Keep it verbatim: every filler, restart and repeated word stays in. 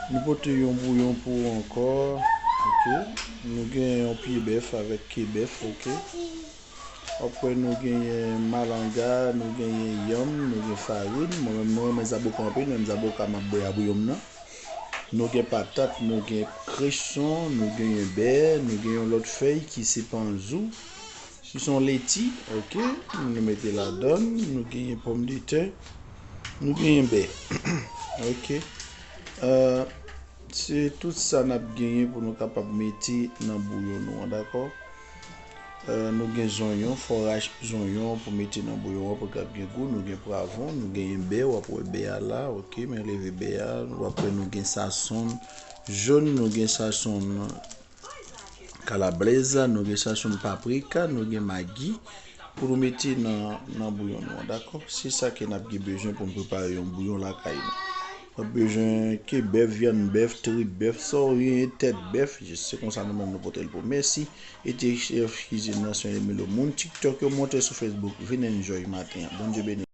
Nou pote yon bouyon pou ou ankò. Ok. Nou gen yon pye bèf avèk ke bèf. Ok. Apre, nou genyen malanga, nou genyen yanm, nou gen farin. Mwen menm, mwen renmen zaboka anpil, menm zaboka m ap bwè a bouyon m nan. Nou gen patat, nou gen kreson, nou genyen bè, nou gen yon lòt fèy ki se panzou. Ki se yon leti, ok, nou mete ladann, nou genyen pòmdetè, nou genyen bè. Ok. Euh, se tout sa n ap genyen pou nou kapab mete nan bouyon nou an, dakò? Euh, nou gen zonyon, fò rache zonyon pou mete nan bouyon an pou l kab gen gou. Nou gen pwavwon, nou genyen bè, w ap wè bè a la, ok, men leve bè a, w ap wè nou gen sasonn jòn, nou gen sasonn kalabreza, nou gen sasonn paprika, nou gen magi pou nou mete nan, nan bouyon nou an, dakò? Se sa ke n ap gen bezwen pou n prepare yon bouyon lakay nou. W ap bezwen ke bèf, vyann bèf, trip bèf, sa w genyen, tèt bèf, jis se konsa nou menm nou pote l pou. Mèsi, e te chèf kizin nan se yon Emilio. Moun TikTok yo monte sou Facebook, vin enjoy maten an. Bondye beni.